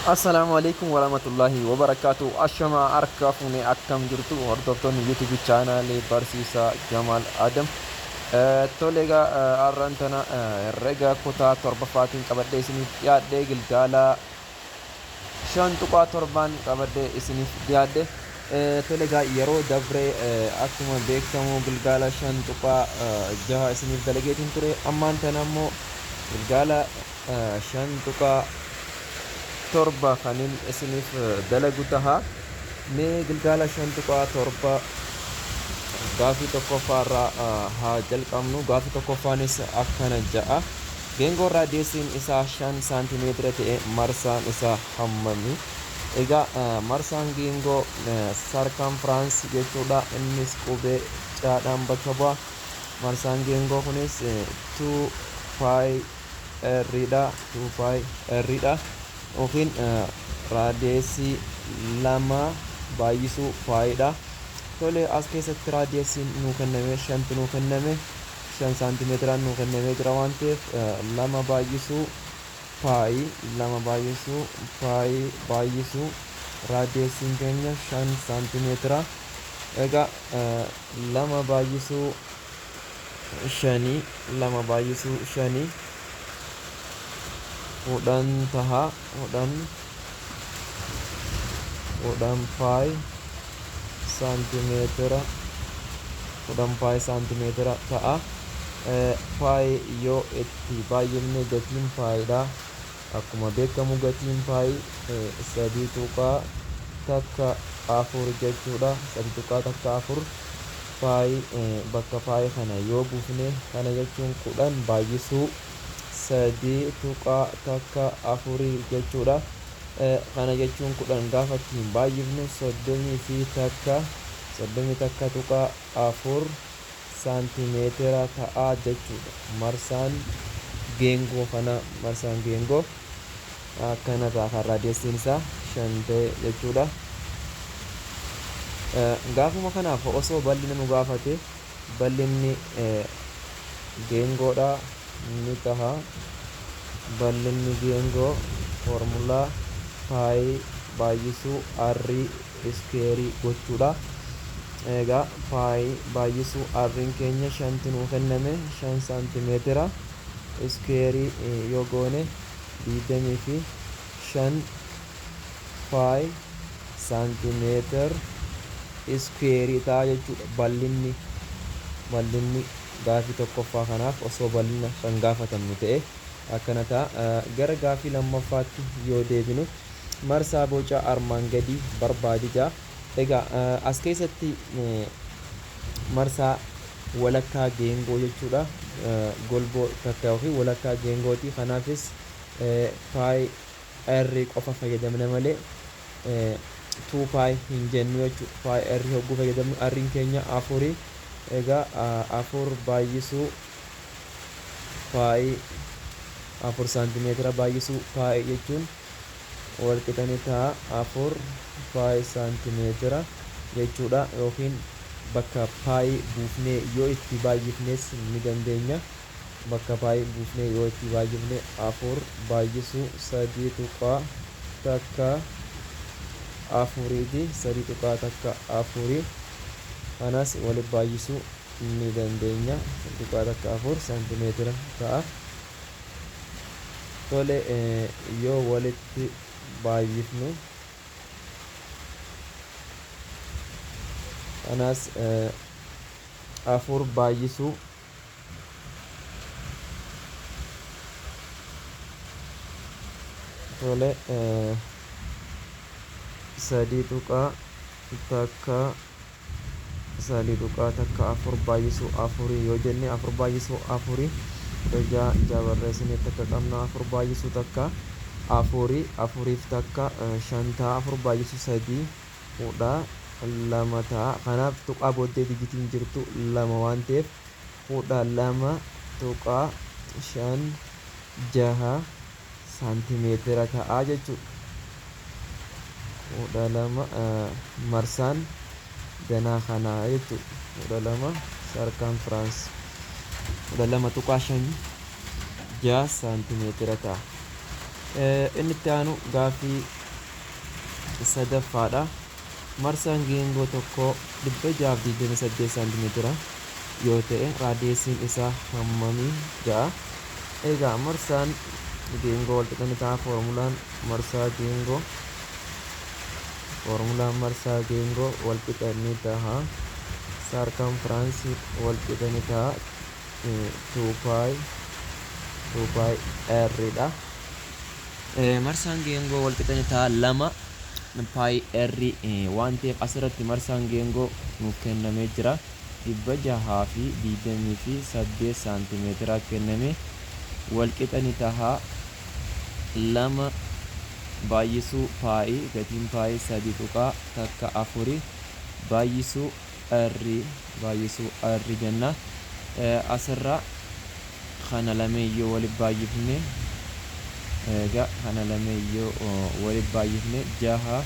Assalaamu alaikum warahmatullahi wabarakaatu. Ashamaa harka fuunee, akkam jirtu hordoftoonni YouTube chaanaalee Barsiisaa Jamaal Adam? Tole egaa, har'aan tana herrega kutaa torbaffaatiin qabadhee isiniif dhiyaadhe, gilgaala 5.7n qabadhee isiniif dhiyaadhe. Tole egaa, yeroo dabree akkuma beekamu gilgaala 5.6 isiniif dalageetiin ture. Ammaan tana immoo gilgaala 5.7 kanin isiniif dalagu taha. Mee gilgaala 5.7 gaafii tokkoffaarraa haa jalqabnu. Gaafii tokkoffaanis akkana ja'a: Geengoo raadiyeesiin isaa 5 saantimeetira ta'e marsaan isaa hammami? Egaa marsaan geengoo circumference jechuudha. Innis qubee caadhaan bakka bu'a. Marsaan geengoo kunis 2 pi r dha, 2 pi r dha, yookiin raadiyeesii lama baay'isuu pi dha. Tole, as keessatti raadiyeesiin nuu kenname shantu nuu kenname, 5 saantimeetiraan nuu kennamee jira waan ta'eef, lama baay'isuu pi, lama baay'isuu pi baay'isuu raadiyeesiin keenya 5 saantimeetira. Egaa lama baay'isuu shanii, lama baay'isuu shanii 10 taha. 10, 10 pi saantimeetira, 10 pi saantimeetira ta'a. Pi yoo itti baay'ifne, gatiin pi dha akkuma beekamu gatiin pi 3.14 jechuudha. 3.14 pi, bakka pi kana yoo buufne, kana jechuun 10 baay'isuu 3.14 jechuudha. Kana jechuun 10 gaafa ittiin baay'ifnu 31, 31.4 saantimeetira ta'aa jechuudha. Marsaan geengoo kana, marsaan geengoo akkana ta'a, kan raadiyeesiin isaa 5 ta'e jechuudha. Gaafuma kanaaf osoo bal'ina nu gaafate, bal'inni geengoodha ni taha. Bal'inni geengoo foormulaa pi baay'isuu r square gochuudha. Egaa pi baay'isuu r'n keenya shantu nuu kenname, 5 saantimeetira square yoo goone 25 pi saantimeetir square ta'a jechuudha. Bal'inni gaafii tokkoffaa kanaaf osoo bal'ina kan gaafatamnu ta'e akkana ta'a. Gara gaafii lammaffaatti yoo deebinu, marsaa boca armaan gadii barbaadi jaa. Egaa as keessatti marsaa walakkaa geengoo jechuudha. Golboo takka yookiin walakkaa geengooti. Kanaafis pi r qofa fayyadamna malee 2 pi hin jennu jechuudha. Pi r hogguu fayyadamnu, r'n keenya afurii. Egaa afur baay'isuu pi, 4 saantimeetira baay'isuu pi jechuun walqixanii ta'a 4 pi saantimeetira jechuudha. Yookiin bakka pi buufnee yoo itti baay'ifnes ni dandeenya. Bakka pi buufnee yoo itti baay'ifne, afur baay'isuu 3.14ti, 3.14 kanas walitti baay'isuu ni dandeenya. 3.14 saantimeetira ta'a. Tole, yoo walitti baay'ifnu kanas afur baay'isuu tole 3.1, 3.14 baay'isuu afurii yoo jenne, afur baay'isuu afurii, ja'a ja'a barreessinee takka qabna. Afur baay'isuu takka afurii, afuriif takka shan ta'a. Afur baay'isuu sadii 12 ta'a. Kanaaf tuqaa booddee dijitiin jirtu lama waan ta'eef, 12.56 saantimeetira ta'a jechuudha. 12 marsaan danaa kanaa jechuudha. 12 circumference 12.56 saantimeetira ta'a. Inni itti aanu gaaffii sadaffaadha. Marsaan geengoo tokkoo 628 saantimeetira yoo ta'e, raadiyeesiin isaa hammamii ja'a? Egaa marsaan geengoo walqixa ni ta'a, foormulaan marsaa geengoo walqixa ni ta'a circumference walqixa ni ta'a 2 pi 2 pi r dha. Marsaan geengoo walqixa ni ta'a 2 pi r waan ta'eef, asirratti marsaan geengoo nuuf kennamee jira. 628 saantimeetira kenname, walqixa ni ta'a 2 baay'isuu pi, gatiin pi 3.14, baay'isuu r, baay'isuu r jenna. Asirra kana lameeyyoo walitti baay'ifne, egaa kana lameeyyoo walitti baay'ifne, 6.28,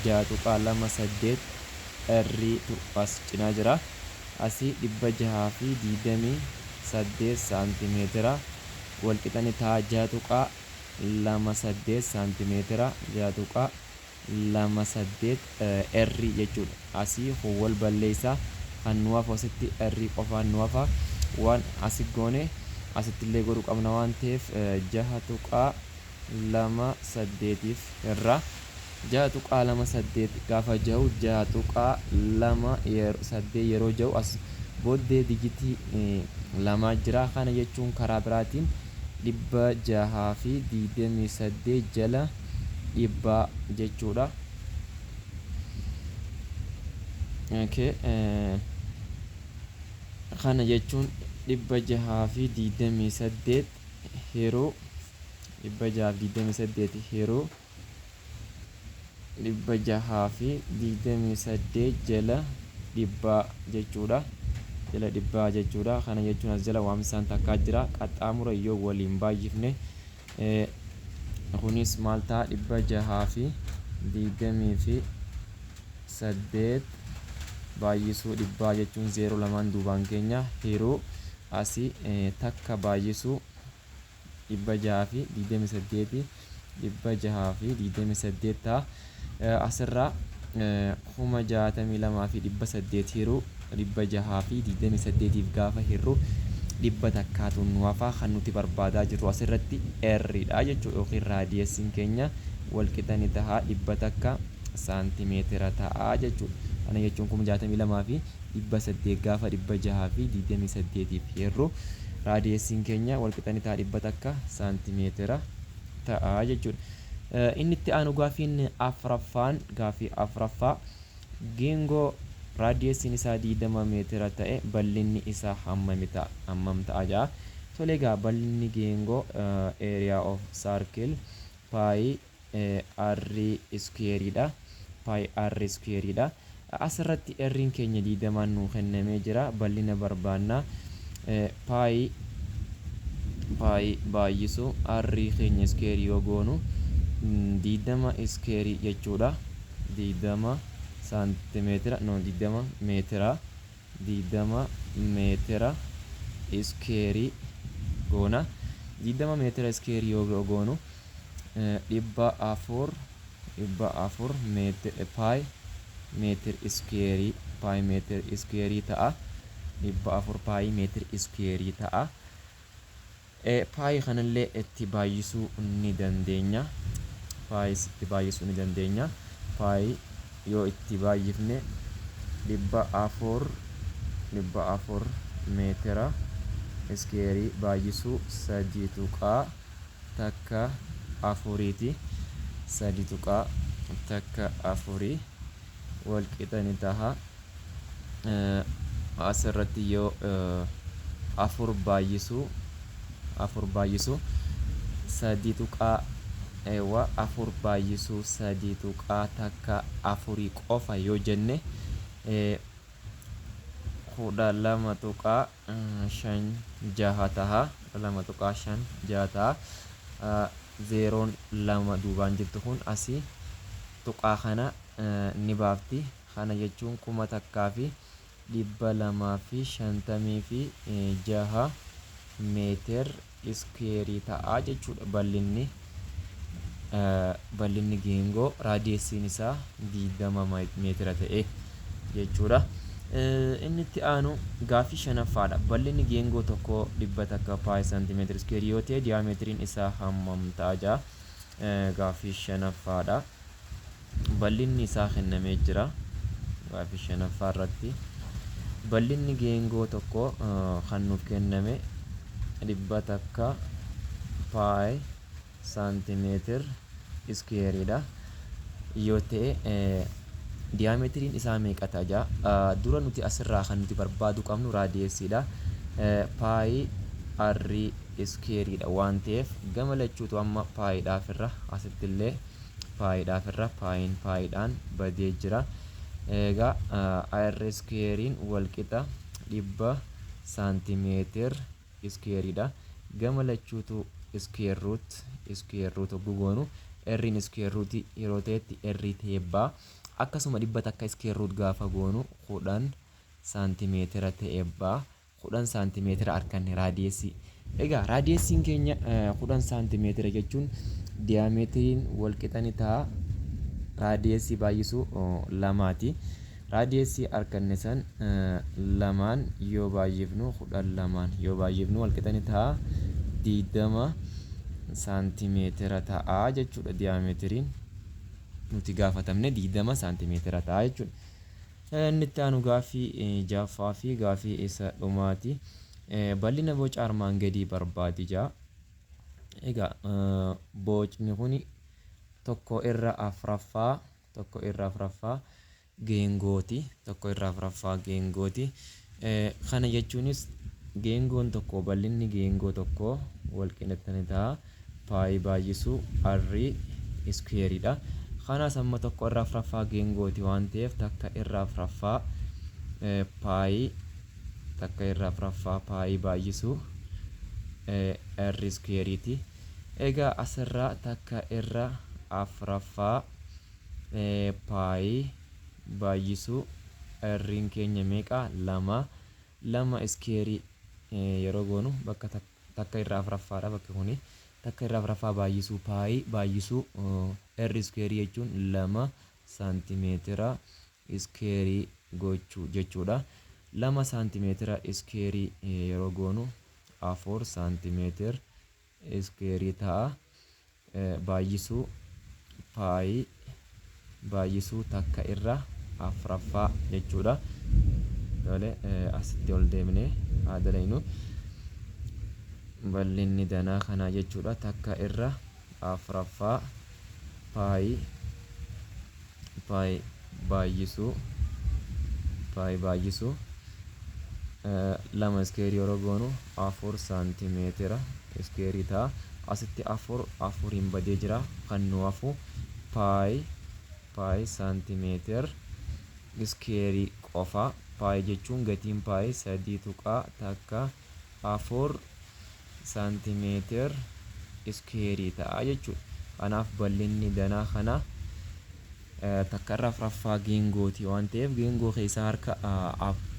6.28 r as cinaa jira. Asii 628 saantimeetira walqixa ni ta'a 6.28 saantimeetira, 6.28 r jechuudha. Asii kun wal balleessaa, kan nu hafu asitti r qofaan nu hafa. Waan asi goone asitti illee godhuu qabna waan ta'eef, 6.28f irra 6.28 gaafa jahu, 6.28 yeroo jahu as booddee dijitii lamaa jira. Kana jechuun karaa biraatiin 628 jala dhibbaa jechuudha. Okay, kana jechuun 628 yeroo 628 yeroo 628 jala dhibbaa jechuudha. Jala dhibbaa jechuudha. Kana jechuun as jala waamsaan takkaa jira. Qaxxaamura yoo waliin baay'ifne, kunis maal ta'a? 628 baay'isuu dhibbaa jechuun zeeroo lamaan duubaan keenya, hiruu asii takka baay'isuu 628, 628 ta'a. Asirraa 62,800 hiruu 628f gaafa hirru, 100tu nu hafaa. Kan nuti barbaadaa jirru asirratti r dha jechuudha, yookiin raadiyeesiin keenya walqixa ni ta'a 100 saantimeetira ta'a jechuudha. Kana jechuun 62,800 gaafa 628f hirru, raadiyeesiin keenya walqixa ni ta'a 100 saantimeetira ta'a jechuudha. Inni itti aanu gaafiin afraffaan, gaafii afraffaa, geengoo raadiyeesiin isaa 20 meetira ta'e bal'inni isaa hammami ta'a, hammam ta'a jedha. Tole, egaa bal'inni geengoo area of circle pi r squareidha. Pi r squareidha. Asirratti r'n keenya 20n nuu kennamee jira. Bal'ina barbaanna. Pi baay'isu r keenya square yoo goonu, 20 square jechuudha. 20 saantimeetira, no, 20 meetira, 20 meetira square goona. 20 meetira square yoo goonu, 400, 400 meetira pi meetir square, pi meetir square ta'a. 400 pi meetir square ta'a. Pi kanallee itti baay'isuu ni dandeenya. Pi itti baay'isuu ni dandeenya. Pi yoo itti baay'ifne, 400, 400 meetira square baay'isuu 3.14ti. 3.14 wal qixa ni taha. Asirratti yoo afur baay'isuu, afur baay'isuu 3.eewwa, afur baay'isuu 3.14 qofa yoo jenne, 12.56 taha. 12.56 taha. Zeeroon lama duubaan jirtu kun asii tuqaa kana ni baafti. Kana jechuun 1000. 256 meter square ta'a jechuudha. Bal'inni geengoo radiusiin isaa 20 meetira ta'e jechuudha. Inni itti aanu gaaffii shanaffaadha. Bal'inni geengoo tokko 100 pi saantimeetira square yoo ta'e, diyaameetiriin isaa hammam ta'a jaa. Gaaffii shanaffaadha. Bal'inni isaa kennamee jira. Gaaffii shanaffaa irratti bal'inni geengoo tokko kan nuuf kenname 100 pi saantimeetir squareiidha yoo ta'e, diyaameetiriin isaa meeqa ta'a jaa. Dura nuti asirraa kan nuti barbaadu qabnu radiusiidha. Pi r squareiidha waan ta'eef, gama lachuutu amma piidhaaf irra, asitti illee piidhaaf irra, piin piidhaan badee jira. Egaa r squareiin walqixa 100 saantimeetir squareiidha. Gama lachuutu square root hogguu goonu, r'n square root yeroo ta'etti r ta'ee ba'a. Akkasuma 100 square root gaafa goonu 10 saantimeetira ta'ee ba'a. 10 saantimeetira arganne radiusii. Egaa radiusiin keenya 10 saantimeetira jechuun diyaameetiriin walqixa ni ta'a radiusii baay'isuu lamaati. Radiusii arganne san lamaan yoo baay'ifnu, 10 lamaan yoo baay'ifnu, walqixa ni ta'a 20 saantimeetira ta'a jechuudha. Diyaameetiriin nuti gaafatamne 20 saantimeetira ta'a jechuudha. Inni itti aanu gaaffii ja'affaa fi gaaffii isa dhumaati. Bal'ina boca armaan gadii barbaadi jaa. Egaa bocni kun 1/4, 1/4 geengooti. 1/4 geengooti. Kana jechuunis geengoon tokko, bal'inni geengoo tokko walqixatti ni ta'a pi baay'isuu r squareiidha. Kanaas amma 1/4 geengooti waan ta'eef, 1/4 pi, 1/4 pi baay'isuu r squareiiti. Egaa asirraa 1/4 pi baay'isuu r'n keenya meeqa? Lama. Lama squareii yeroo goonu, bakka 1/4dha bakki kuni. 1/4 baay'isuu pi baay'isuu r squareii jechuun 2 saantimeetira squareii gochuu jechuudha. 2 saantimeetira squareii yeroo goonu 4 saantimeetir squareii ta'a. Baay'isuu pi baay'isuu 1/4 jechuudha. Tole, asitti ol deemnee haa dalaynu. Bal'inni danaa kanaa jechuudha 1/4 pi pi baay'isuu pi baay'isuu lama squareii yeroo goonu 4 saantimeetira squareii ta'a. Asitti afur afuriin badee jira, kan nu hafu pi pi saantimeetir squareii qofa. Pi jechuun gatiin pi 3.14 saantimeetir squareii ta'a jechuudha. Kanaaf bal'inni danaa kana 1/4 geengooti waan ta'eef, geengoo keessaa harka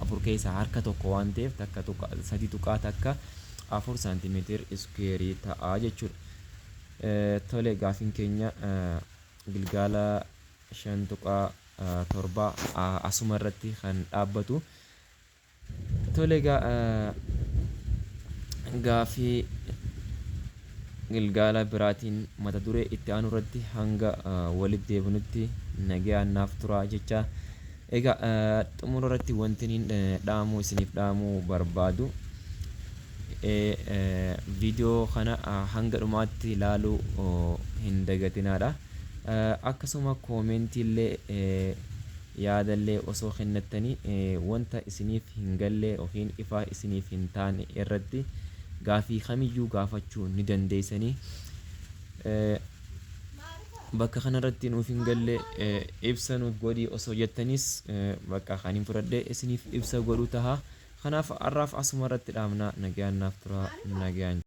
afur keessaa harka tokko waan ta'eef, 3.14 saantimeetir squareii ta'a jechuudha. Tole, gaafiin keenya gilgaala 5.7 asuma irratti kan dhaabbatu. Tole, egaa gaafii gilgaala biraatiin mata duree itti aanu irratti hanga walitti deebinutti nagayaan naaf turaa jecha. Egaa xumura irratti wanti niin dhaamuu isiniif dhaamuu barbaadu, viidiyoo kana hanga dhumaatti ilaaluu hin dagatinaadha. Akkasuma commentiillee yaadallee osoo kennattanii, wanta isiniif hin galle yookiin ifa isiniif hin taane irratti gaafii kamiyyuu gaafachuu ni dandeessanii. Bakka kanarratti nuuf hin galle, ibsa nuuf godhii osoo jettanis, bakka kan hin fudhadhe isiniif ibsa godhu taha. Kanaaf har'aaf asuma irratti dhaabna. Nagayaan naaf tura, nagayaan.